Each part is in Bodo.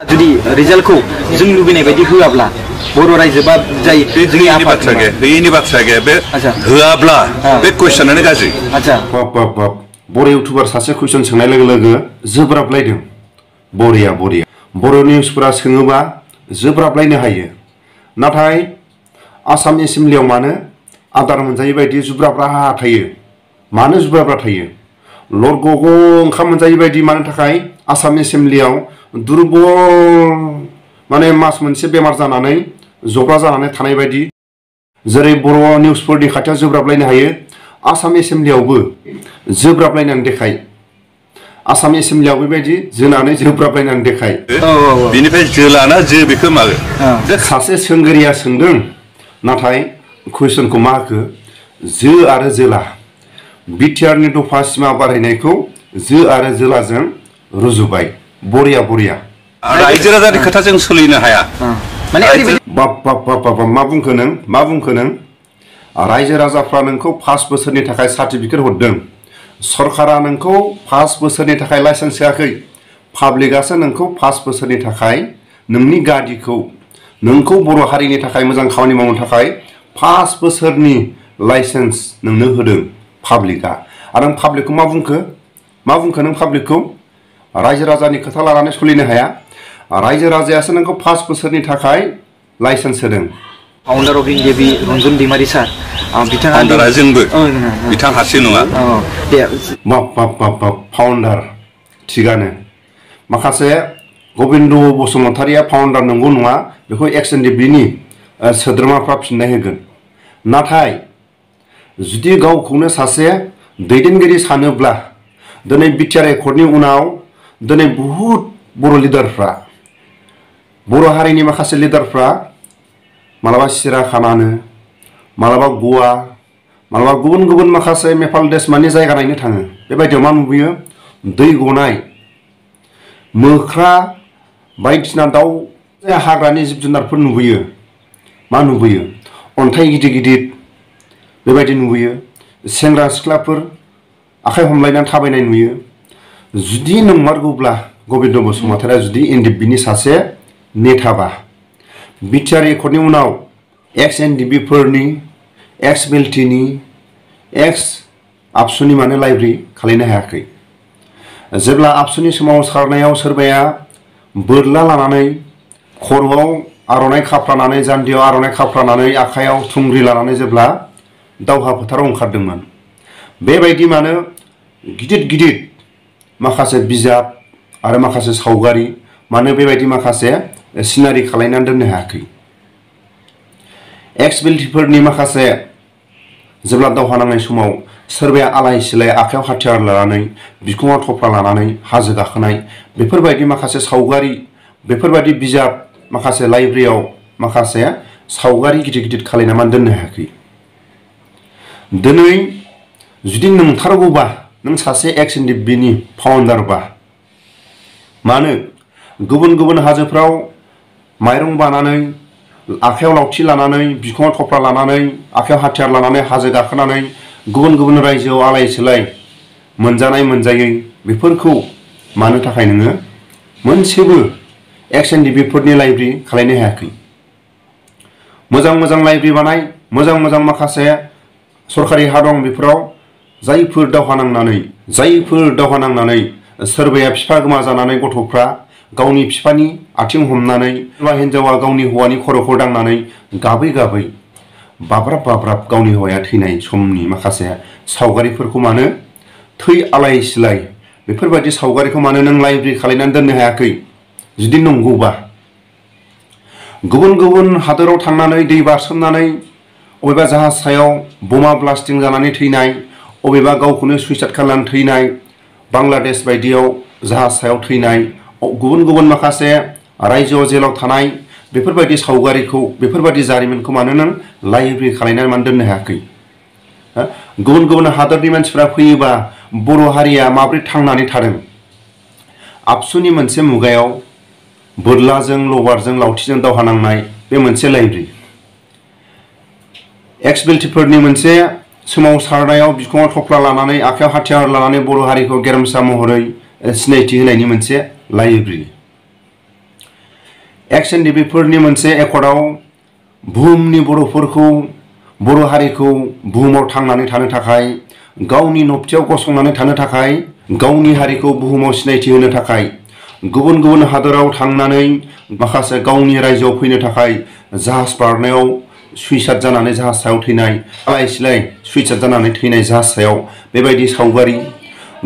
जुदि रिजाल्टखौ जों लुबैनाय बायदि होआब्ला बर' रायजो बा जाय जोंनि बाथ्रा गैया होयैनि बाथ्रा गैया बे होआब्ला बे कुइसनानो गाज्रि। आच्छा बाब बर' इउटुबार सासे कुइसन सोंनाय लोगो लोगो जोब्राबलायदों। बरिया बर' निउसफोरा सोङोबा जोब्राबलायनो हायो। नाथाय आसाम एसेम्ब्लियाव मानो आदार मोनजायै बायदि जुब्राब्रा थायो? मानो जुब्राब्रा थायो? लर्ड गग' ओंखाम मोनजायै बायदि मानो थाखाय आसाम एसेम्ब्लियाव दुरबल माने मास मोनसे बेमार जानानै जब्रा जानानै थानाय बायदि जेरै बर' निउसफोरनि खाथियाव जोब्राबलायनो हायो, आसाम एसेम्ब्लियावबो जोब्राबलायनानै देखाय। आसाम एसेम्ब्लियाव बेबायदि जोनानै जोब्राबलायनानै देखाय। बिनिफ्राय जोलाना जो बेखौ मागो सासे सोंगिरिया सोंदों, नाथाय कुइसनखौ मा होखो? जो आरो जोला बिटिआरनि दफा सिमा बारायनायखौ जो आरो जोलाजों रुजुबाय। बरिया रायजो राजानि खोथा जों सोलिनो हाया। माने बाब मा बुंखो नों? रायजो राजाफ्रा नोंखौ 5 बोसोरनि थाखाय सार्टिफिकेट हरदों। सरकारा नोंखौ 5 बोसोरनि थाखाय लाइसेन्स होआखै। पाब्लिकआसो नोंखौ 5 बोसोरनि थाखाय नोंनि गादिखौ नोंखौ बर' हारिनि थाखाय मोजां खामानि मावनो थाखाय 5 बोसोरनि लाइसेन्स नोंनो होदों पाब्लिकआ। आरो नों पाब्लिकखौ मा बुंखो नों पाब्लिकखौ? रायजो राजानि खोथा लानानै सोलिनो हाया। रायजो राजायासो नोंखौ 5 बोसोरनि थाखाय लाइसेन्स होदों। फाउन्डार अफ इंडिया बि रन्जन दैमारि सार बिथाङा जोंबो बिथां हारसिं नङा। बाब फाउन्डार थिगानो। माखासे गबिन्द बसुमतारिया फाउन्डार नंगौ नङा बेखौ एक्स-एन-डि-बिनि सोद्रोमाफ्रा फिननाय होगोन। नाथाय जुदि गावखौनो सासे दैदेनगिरि सानोब्ला दिनै बिटिआर एकर्डनि उनाव दिनै बहुद बर' लिडारफ्रा बर' हारिनि माखासे लिडारफ्रा मालाबा सिराखानानो, मालाबा गवा, मालाबा गुबुन माखासे नेपाल देशमानि जायगा नायनो थाङो। बेबायदियाव मा नुबोयो? दै गनाय, मोख्रा बायदिसिना दाउ हाग्रानि जिब जुनारफोर नुबोयो। मा नुबोयो? अन्थाइ गिदिर बेबायदि नुबोयो। सेंग्रा सिख्लाफोर आखाइ हमलायनानै थाबायनाय नुयो। जुदि नंमारगौब्ला गबिन्द बसुमतारिया जुदि एन-डि-एफ-बिनि सासे नेताबा बिटिआर एकर्डनि उनाव एक्स-एन-डि-बिफोरनि, एक्स-बिएलटिनि, एक्स-आबसुनि मानो लाइब्रेरि खालामनो हायाखै? जेब्ला आबसुनि सोमावसारनायाव सोरबाया बोरला लानानै खर'आव आर'नाइ खाफ्रानानै, जान्जियाव आर'नाइ खाफ्रानानै, आखाइयाव थुंग्रि लानानै जेब्ला दावहा फोथाराव ओंखारदोंमोन, बेबायदि मानो गिदिर माखासे बिजाब आरो माखासे सावगारि मानो बेबायदि माखासे सिनारि खालामनानै दोननो हायाखै? एक्स-बिएलटिफोरनि माखासे जेब्ला दावहा नांनाय समाव सोरबाया आलाय सिलाय आखाइयाव हाथियार लानानै, बिखुङाव थफ्ला लानानै हाजो गाखोनाय, बेफोरबायदि माखासे सावगारि, बेफोरबायदि बिजाब माखासे लाइब्रेरियाव माखासे सावगारि गिदिर खालामना मानो दोननो हायाखै? दिनै जुदि नंथारगौबा नों सासे एक्स-एन-डि-एफ-बिनि फाउन्डारबा मानो गुबुन हाजोफ्राव माइरं बानानै, आखाइयाव लावथि लानानै, बिखुङाव थफ्ला लानानै, आखाइयाव हाथियार लानानै हाजो गाखोनानै गुबुन रायजोआव आलाय सिलाय मोनजानाय मोनजायै बेफोरखौ मानो थाखाय नोङो मोनसेबो एक्स-एन-डि-एफ-बिफोरनि लाइब्रेरि खालामनो हायाखै? मोजां लाइब्रेरि बानाय, मोजां माखासे सरकारि हा दं बेफोराव जायफोर दावहा नांनानै सोरबाया बिफा गोमा जानानै गथ'फ्रा गावनि बिफानि आथिं हमनानै, एबा हिन्जावा गावनि हौवानि खर'खौ दांनानै गाबै बाब्राब गावनि हौवाया थैनाय समनि माखासे सावगारिफोरखौ मानो थै आलाय सिलाय बेफोरबायदि सावगारिखौ मानो नों लाइब्रेरि खालामनानै दोननो हायाखै? जुदि नंगौबा गुबुन हादोराव थांनानै दै बारसोमनानै अबेबा जाहाज सायाव बमा ब्लास्टिं जानानै थैनाय, अबेबा गावखौनो सुइसाइड खालामनानै थैनाय, बांलादेश बायदियाव जाहाज सायाव थैनाय, गुबुन माखासे रायजोआव जेलाव थानाय बेफोरबायदि सावगारिखौ, बेफोरबायदि जारिमिनखौ मानो नों लाइब्रेरि खालामनानै मानो दोननो हायाखै? गुबुन हादोरनि मानसिफ्रा फैयोबा बर' हारिया माबोरै थांनानै थादों? आबसुनि मोनसे मुगायाव बोरलाजों, लबारजों, लावथिजों दावहा नांनाय बे मोनसे लाइब्रेरि। एक्स-बिएलटिफोरनि मोनसे सोमावसारनायाव बिखुङाव थफ्ला लानानै, आखाइयाव हाथियार लानानै बर' हारिखौ गेरेमसा महरै सिनायथि होनायनि मोनसे लाइब्रेरि। एक्स एन डि बिफोरनि मोनसे एकर्डआव बुहुमनि बर'फोरखौ बर' हारिखौ बुहुमाव थांनानै थानो थाखाय गावनि नबथियाव गसंनानै थानो थाखाय गावनि हारिखौ बुहुमाव सिनायथि होनो थाखाय गुबुन गुबुन हादोराव थांनानै माखासे गावनि रायजोआव फैनो थाखाय जाहाज बारनायाव सुइसाइड जानानै जाहाज सायाव थैनाय आलाय सिलाय सुइसाइड जानानै थैनाय जाहाज सायाव बेबायदि सावगारि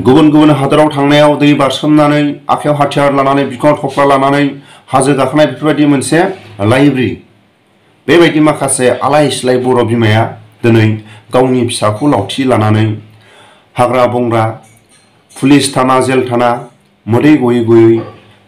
गुबुन गुबुन हादोराव थांनायाव दै बारसोमनानै आखायाव हाथियार लानानै बिखुङाव थफ्ला लानानै हाजो गाखोनाय बेफोरबायदि मोनसे लाइब्रेरि बेबायदि माखासे आलाय सिलाय बर' बिमाया दिनै गावनि फिसाखौ लावथि लानानै हाग्रा बंग्रा पुलिस थाना जेल थाना मोदै गयै गयै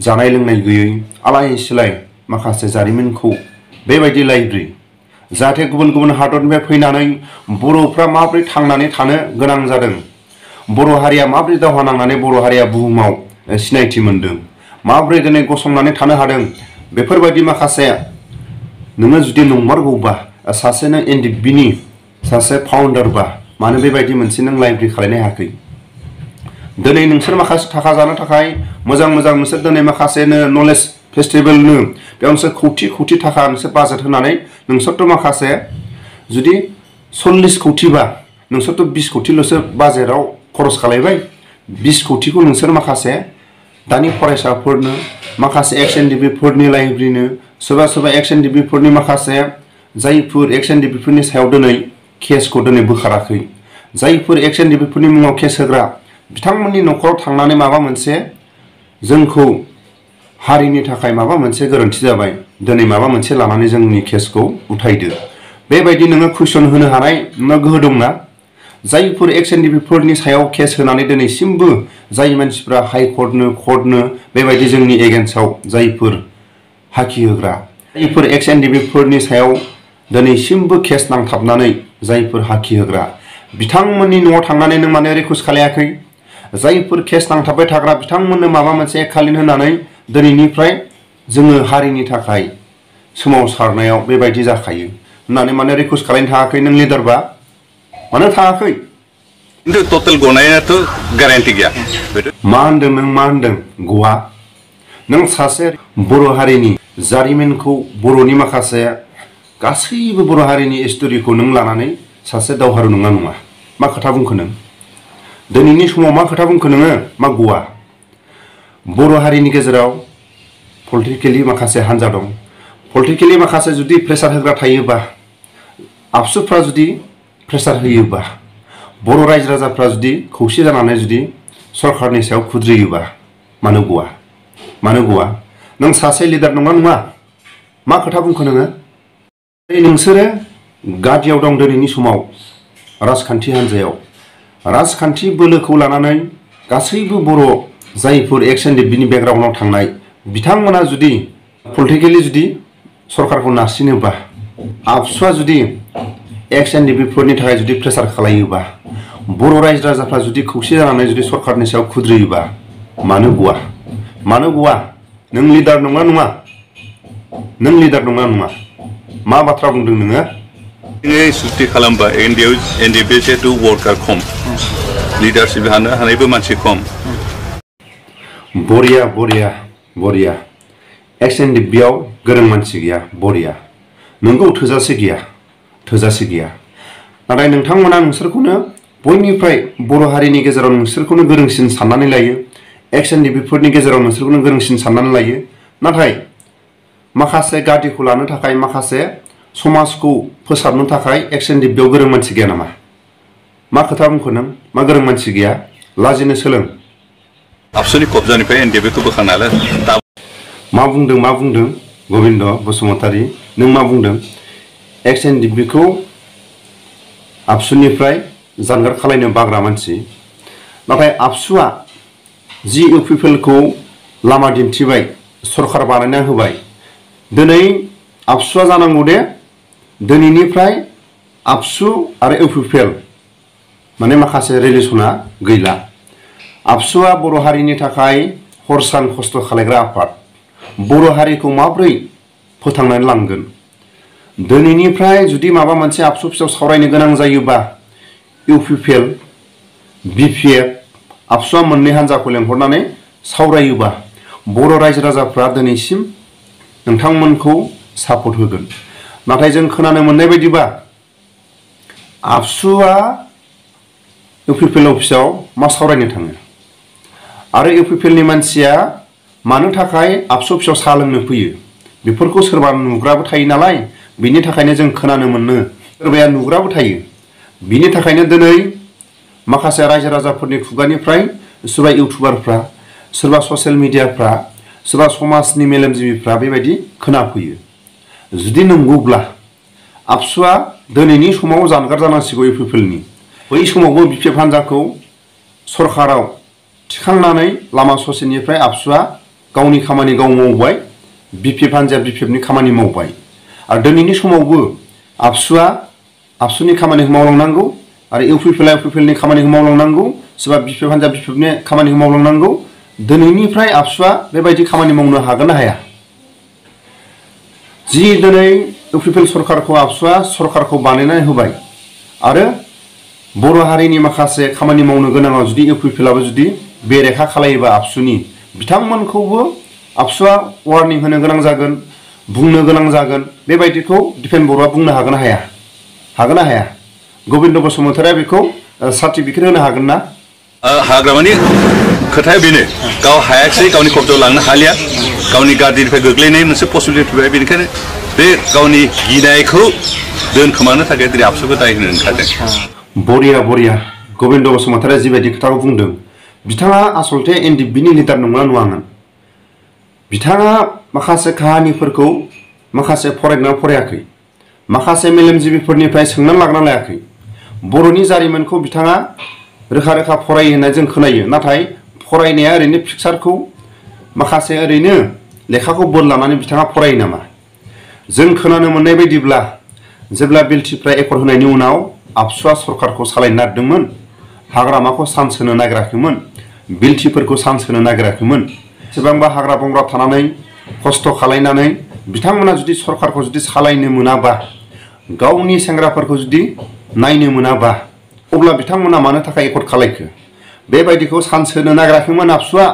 जानाय लोंनाय गैयै आलाय सिलाय माखासे जारिमिनखौ बेबायदि लाइब्रेरि जाहाथे गुबुन गुबुन हादरनिफ्राय फैनानै बर'फ्रा माबोरै थांनानै थानो गोनां जादों बर' हारिया माबोरै दावहा नांनानै बर' हारिया बुहुमाव सिनायथि मोनदों माबोरै दिनै गसंनानै थानो हादों बेफोरबायदि माखासे नोङो जुदि नंमारगौबा सासे नों एनडिबिनि सासे फाउन्डारबा मानो बेबायदि मोनसे नों लाइब्रेरि खालायनो हायाखै दिनै नोंसोर माखासे थाखा जानो थाखाय मोजां मोजां नोंसोर दिनै माखासे नलेज फेस्टिभेलनो बेयाव नोंसोर खौथि खौथि थाखा नोंसोर बाजेट होनानै नोंसोरथ' माखासे जुदि 40 कौटिबा नोंसोरथ' 20 कौटिल'सो बाजेटआव खरस खालायबाय 20 कौटिखौ नोंसोर माखासे दानि फरायसाफोरनो माखासे एक्स एन डि बिफोरनि लाइब्रेरिनो सोरबा सोरबा एक्स एन डि बिफोरनि माखासे जायफोर एक्स एन डि बिफोरनि सायाव दिनै केसखौ दिनै बोखाराखै जायफोर एक्स एन डि बिफोरनि मुङाव केस होग्रा बिथांमोननि न'खराव थांनानै माबा मोनसे जोंखौ हारिनि थाखाय माबा मोनसे गोरोन्थि जाबाय दिनै माबा मोनसे लानानै जोंनि केसखौ उथायदो बेबायदि नोङो कुइसन होनो हानाय नोंनाव गोहो दंना जायफोर एक्स एन डि बिफोरनि सायाव केस होनानै दिनैसिमबो जाय मानसिफ्रा हाइकर्टनो कर्टनो बेबायदि जोंनि एगेन्स्टआव जायफोर हाखि होग्रा जायफोर एक्स एन डि बिफोरनि सायाव दिनैसिमबो केस नांथाबनानै जायफोर हाखि होग्रा बिथांमोननि न'आव थांनानै नों मानो रिकुवेस्ट खालायाखै जायफोर केस नांथाबबाय थाग्रा बिथांमोननो माबा मोनसे खालिन होनानै दिनैनिफ्राय जोङो हारिनि थाखाय सोमावसारनायाव बेबायदि जाखायो होननानै माने रिकुवेस्ट खालायनो थाङाखै नों लिडारबा मानो थाङाखै खिन्थु टटेल गनायाथ' ग्यारान्टि गैया मा होनदों नों मा होनदों गवा नों सासे बर' हारिनि जारिमिनखौ बर'नि माखासे गासैबो बर' हारिनि हिस्ट'रिखौ नों लानानै सासे दावहारु नङा नङा मा खोथा बुंखो नों दिनैनि समाव मा खोथा बुंखो नोङो मा गवा बर' हारिनि गेजेराव पलिटिकेलि माखासे हान्जा दं पलिटिकेलि माखासे जुदि प्रेसार होग्रा थायोबा आबसुफ्रा जुदि प्रेसार होयोबा बर' रायजो राजाफ्रा जुदि खौसे जानानै जुदि सरकारनि सायाव खुद्रियोबा मानो गवा नों सासे लिडार नङा नङा मा खोथा बुंखो नोङो नोंसोरो गादियाव दं दिनैनि समाव राजखान्थि हान्जायाव राजखान्थि बोलोखौ लानानै गासैबो बर' जायफोर एक्स एन डि बिनि बेकग्राउन्डआव थांनाय बिथांमोना जुदि पलिटिकेलि जुदि सरकारखौ नारसिनोबा आबसुआ जुदि एक्स एन डि बिफोरनि थाखाय जुदि प्रेसार खालायोबा बर' रायजो राजाफ्रा जुदि खौसे जानानै जुदि सरकारनि सायाव खुद्रियोबा मानो गवा नों लिडार नङा नङा मा बाथ्रा बुंदों नोङो सुक्ति खालामबा एनडिए जिहेतु वर्कार खम लिडारशिप लानो हानायबो मानसि खम बरिया एक्स एन डि बियाव गोरों मानसि गैया बरिया नोंगौ थोजासे गैया नाथाय नोंथांमोना नोंसोरखौनो बयनिफ्राय बर' हारिनि गेजेराव नोंसोरखौनो गोरोंसिन साननानै लायो एक्स एन डि बिफोरनि गेजेराव नोंसोरखौनो गोरोंसिन साननानै लायो नाथाय माखासे गादिखौ लानो थाखाय माखासे समाजखौ फोसाबनो थाखाय एक्स एन डि बियाव गोरों मानसि गैया नामा मा खोथा बुंखो नों मा गोरों मानसि गैया लाजिनो सोलों आबसुनि कब्जानिफ्राय एनडिएफखौ बोखांनानै मा बुंदों गबिन्द बसुमतारी नों मा बुंदों एक्स एन डि बिखौ आबसुनिफ्राय जानगार खालायनो बाग्रा मानसि नाथाय आबसुआ जि इउपिपिएलखौ लामा दिन्थिबाय सरकार बानायना होबाय दिनै आबसुआ जानांगौ दे दिनैनिफ्राय आबसु आरो इउपिपिएल माने माखासे रिलेसना गैला आबसुआ बर' हारिनि थाखाय हर सान खस्थ' खालायग्रा आफाद बर' हारिखौ माब्रै फोथांनानै लांगोन दिनैनिफ्राय जुदि माबा मोनसे आबसु फिसाव सावरायनो गोनां जायोबा इउपिपिएल बिपिएफ आबसुआ मोननै हान्जाखौ लेंहरनानै सावरायोबा बर' रायजो राजाफ्रा दिनैसिम नोंथांमोनखौ सापर्ट होगोन नाथाय जों खोनानो मोननाय बायदिबा आबसुआ इउपिपिएल अफिसाव मा सावरायनो थाङो आरो इउपिपिएलनि मानसिया मानो थाखाय आबसु अफिसाव साहा लोंनो फैयो बेफोरखौ सोरबा नुग्राबो थायो नालाय बिनि थाखायनो जों खोनानो मोनो सोरबाया नुग्राबो थायो बिनि थाखायनो दिनै माखासे रायजो राजाफोरनि खुगानिफ्राय सोरबा इउटुबारफ्रा सोरबा ससियेल मिडियाफ्रा सोरबा समाजनि मेलेमजिबिफ्रा बेबायदि खोनाफैयो जुदि नंगौब्ला आबसुआ दिनैनि समाव जानगार जानांसिगौ इउपिपिएलनि बै समावबो बिपिएफ हान्जाखौ सरकाराव थिखांनानै लामा ससेनिफ्राय आबसुआ गावनि खामानि गाव मावबाय बिपिएफ हान्जाया बिपिएफनि खामानि मावबाय आरो दिनैनि समावबो आबसुआ आबसुनि खामानिखौ मावलांनांगौ आरो इउपिपिएलआ इउपिपिएलनि खामानिखौ मावलांनांगौ सोरबा बिपिएफ हान्जाया बिपिएफनि खामानिखौ मावलांनांगौ दिनैनिफ्राय आबसुआ बेबायदि खामानि मावनो हागोन ना हाया जि दिनै इउपिपिएल सरकारखौ आबसुआ सरकारखौ बानायनानै होबाय आरो बर' हारिनि माखासे खामानि मावनो गोनाङाव जुदि इउपिपिएलआबो जुदि बेरेखा खालायोबा आबसुनि बिथांमोनखौबो आबसुआ वार्निं होनो गोनां जागोन बुंनो गोनां जागोन बेबायदिखौ दिफेन बर'आ बुंनो हागोन ना हाया हागोन ना हाया गबिन्द बसुमतारिया बेखौ सार्टिफिकेट होनो हागोन ना हाग्रामानि खोथाया बेनो गाव हायाखिसै गावनि कब्जायाव लांनो हालिया गावनि गादिनिफ्राय गोग्लैनाय मोनसे पसिबिलिटि फैबाय बेनिखायनो बे गावनि गिनायखौ दोनखोमानो थाखाय दिनै आबसुखौ दाय होनो ओंखारदों बरिया बरिया गबिन्द बसुमतारिया जिबायदि खोथाखौ बुंदों बिथाङा आसलथे एनडिएफबिनि लिडार नंगौना नङामोन बिथाङा माखासे काहानिफोरखौ माखासे फरायना फरायाखै माखासे मेलेमजिबिफोरनिफ्राय सोंनानै लागना लायाखै बर'नि जारिमिनखौ बिथाङा रोखा रोखा फरायो होनना जों खोनायो नाथाय फरायनाया ओरैनो पिक्सारखौ माखासे ओरैनो लेखाखौ बोरलानानै बिथाङा फरायो नामा जों खोनानो मोननाय बायदिब्ला जेब्ला बिएलटिफ्रा एकर्ड होनायनि उनाव आबसुआ सरकारखौ सालायनो नागिरदोंमोन हाग्रामाखौ सान्स होनो नागिराखैमोन बिएलटिफोरखौ सान्स होनो नागिराखैमोन एसेबांबा हाग्रा बंग्रा थानानै खस्थ' खालायनानै बिथांमोना जुदि सरकारखौ जुदि सालायनो मोनाबा गावनि सेंग्राफोरखौ जुदि नायनो मोनाबा अब्ला बिथांमोना मानो थाखाय एकर्ड खालायखो बेबायदिखौ सान्स होनो नागिराखैमोन आबसुआ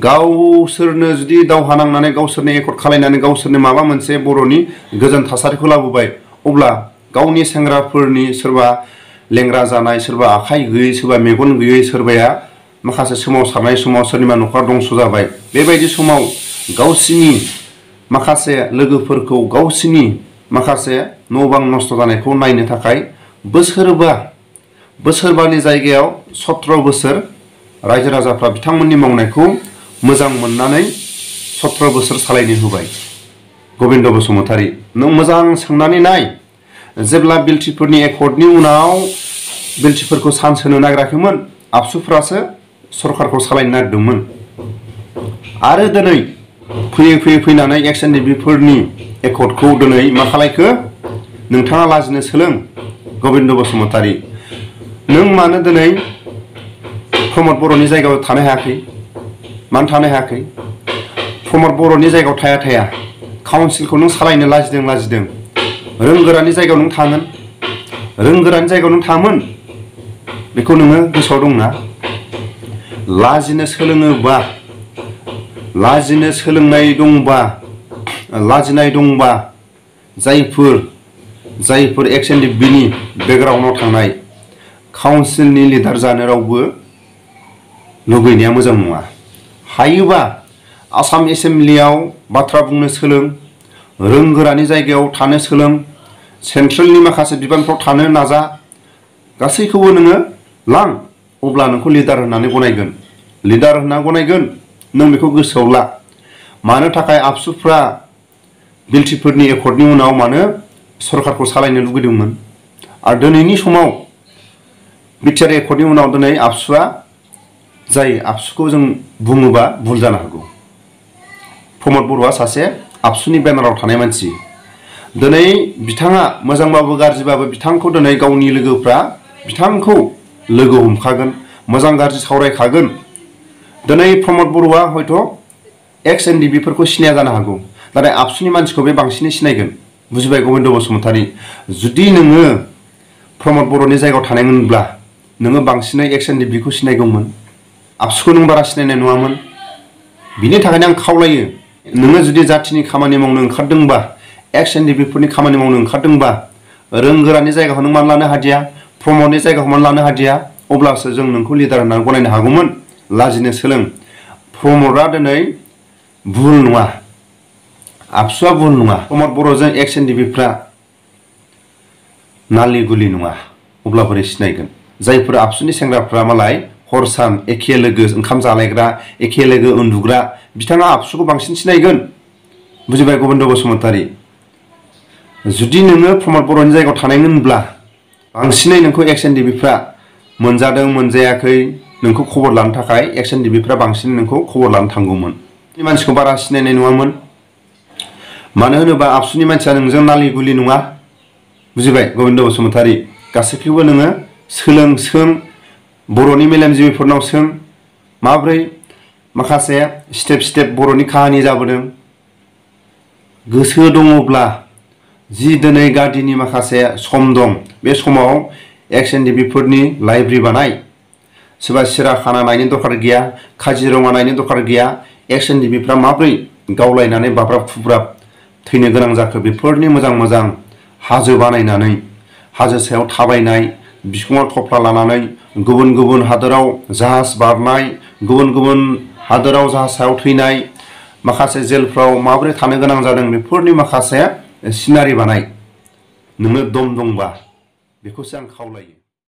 गावसोरनो जुदि दावहा नांनानै गावसोरनो एकर्ड खालायनानै गावसोरनो माबा मोनसे बर'नि गोजोन थासारिखौ लाबोबाय अब्ला गावनि सेंग्राफोरनि सोरबा लेंग्रा जानाय सोरबा आखाइ गैयै सोरबा मेगन गैयै सोरबाया माखासे सोमावसारनाय समाव सोरनिबा न'खरा दंस' जाबाय बेबायदि समाव गावसिनि माखासे लोगोफोरखौ गावसिनि माखासे न' बां नस्थ' जानायखौ नायनो थाखाय बोसोरबानि जायगायाव 17 बोसोर रायजो राजाफ्रा बिथांमोननि मावनायखौ मोजां मोननानै 17 बोसोर सालायनो होबाय गबिन्द बसुमतारि नों मोजां सोंनानै नाय जेब्ला बिएलटिफोरनि एकर्डनि उनाव बिएलटिफोरखौ सान्स होनो नागिराखैमोन आबसुफ्रासो सरकारखौ सालायनो नागिरदोंमोन आरो दिनै फैयै फैनानै एक्स एनडिएफबिफोरनि एकर्डखौ दिनै मा खालायखो नोंथाङा लाजिनो सोलों गबिन्द बसुमतारि नों मानो दिनै प्रमद बर'नि जायगायाव थानो हायाखै मानो थानो हायाखै प्रमद बर'नि जायगायाव थाया काउन्सिलखौ नों सालायनो लाजिदों रोंगोरानि जायगायाव नों थागोन रोंगोरानि जायगायाव नों थामोन बेखौ नोङो गोसोआव दंना लाजिनो सोलोङोबा लाजिनो सोलोंनाय दंबा लाजिनाय दंबा जायफोर एक्स एनडिएफबिनि बेकग्राउन्डआव थांनाय काउन्सिलनि लिडार जानो रावबो लुबैनाया मोजां नङा हायोबा आसाम एसेम्बलियाव बाथ्रा बुंनो सोलों रोंगोरानि जायगायाव थानो सोलों सेन्ट्रेलनि माखासे बिबानफ्राव थानो नाजा गासैखौबो नोङो लां अब्ला नोंखौ लिडार होननानै गनायगोन नों बेखौ गोसोआव ला मानो थाखाय आबसुफ्रा बिएलटिफोरनि एकर्डनि उनाव मानो सरकारखौ सालायनो लुगैदोंमोन आरो दिनैनि समाव बिटिआर एकर्डनि उनाव दिनै आबसुआ जाय आबसुखौ जों बुङोबा भुल जानो हागौ प्रमद बर'आ सासे आबसुनि बेनाराव थानाय मानसि दिनै बिथाङा मोजांबाबो गाज्रिबाबो बिथांखौ दिनै गावनि लोगोफ्रा बिथांखौ लोगो हमखागोन मोजां गाज्रि सावरायखागोन दिनै प्रमद बर'आ हयथ' एक्स एनडिएफबिफोरखौ सिनाया जानो हागौ नाथाय आबसुनि मानसिखौ बे बांसिनै सिनायगोन बुजिबाय गबिन्द बसुमतारि जुदि नोङो प्रमद बर'नि जायगायाव थानायमोनब्ला नोङो बांसिनै एक्स एनडिएफबिखौ सिनायगौमोन आबसुखौ नों बारा सिनायनाय नङामोन बिनि थाखायनो आं खावलायो नोङो जुदि जाथिनि खामानि मावनो ओंखारदोंबा एक्स एनडिपिफोरनि खामानि मावनो ओंखारदोंबा रोंगोरानि जायगाखौ नों मानो लानो हादिया प्रमदनि जायगाखौ मानो लानो हादिया अब्लासो जों नोंखौ लिडार होननानै गनायनो हागौमोन लाजिनो सोलों प्रमदआ दिनै भुल नङा आबसुआ भुल नङा प्रमद बर'जों एक्स एनडिपिफ्रा नालि गुलि नङा अब्ला बोरै सिनायगोन जायफोर आबसुनि सेंग्राफ्रा मालाय हर सान एखे लोगो ओंखाम जालायग्रा एखे लोगो उन्दुग्रा बिथाङा आबसुखौ बांसिन सिनायगोन बुजिबाय गबिन्द बसुमतारी जुदि नोङो प्रमद बर'नि जायगायाव थानायमोनब्ला बांसिनै नोंखौ एक्स एनडिपिफ्रा मोनजादों मोनजायाखै नोंखौ खबर लानो थाखाय एक्स एनडिपिफ्रा बांसिन नोंखौ खबर लानो थांगौमोन मानसिखौ बारा सिनायनाय नङामोन मानो होनोबा आबसुनि मानसिया नोंजों नालि गुलि नङा बुजिबाय गबिन्द बसुमतारी गासैखौबो नोङो सोलों बर'नि मेलेमजिबिफोरनाव सों माब्रै माखासे स्टेप बर'नि काहानि जाबोदों गोसो दङब्ला जि दिनै गादिनि माखासे सम दं बे समाव एक्स एनडिपिफोरनि लाइब्रेरि बानाय सोरबा सिराखाना नायनो दरकार गैया काजिरङा नायनो दरकार गैया एक्स एनडिपिफ्रा माब्रै गावलायनानै बाब्राब खुब्राब थैनो गोनां जाखो बेफोरनि मोजां हाजो बानायनानै हाजो सायाव थाबायनाय बिखुङाव थफ्ला लानानै गुबुन हादोराव जाहाज बारनाय गुबुन हादोराव जाहाज सायाव थैनाय माखासे जेलफ्राव माबोरै थानो गोनां जादों बेफोरनि माखासे सिनारि बानाय नोङो दम दंबा बेखौसो आं खावलायो।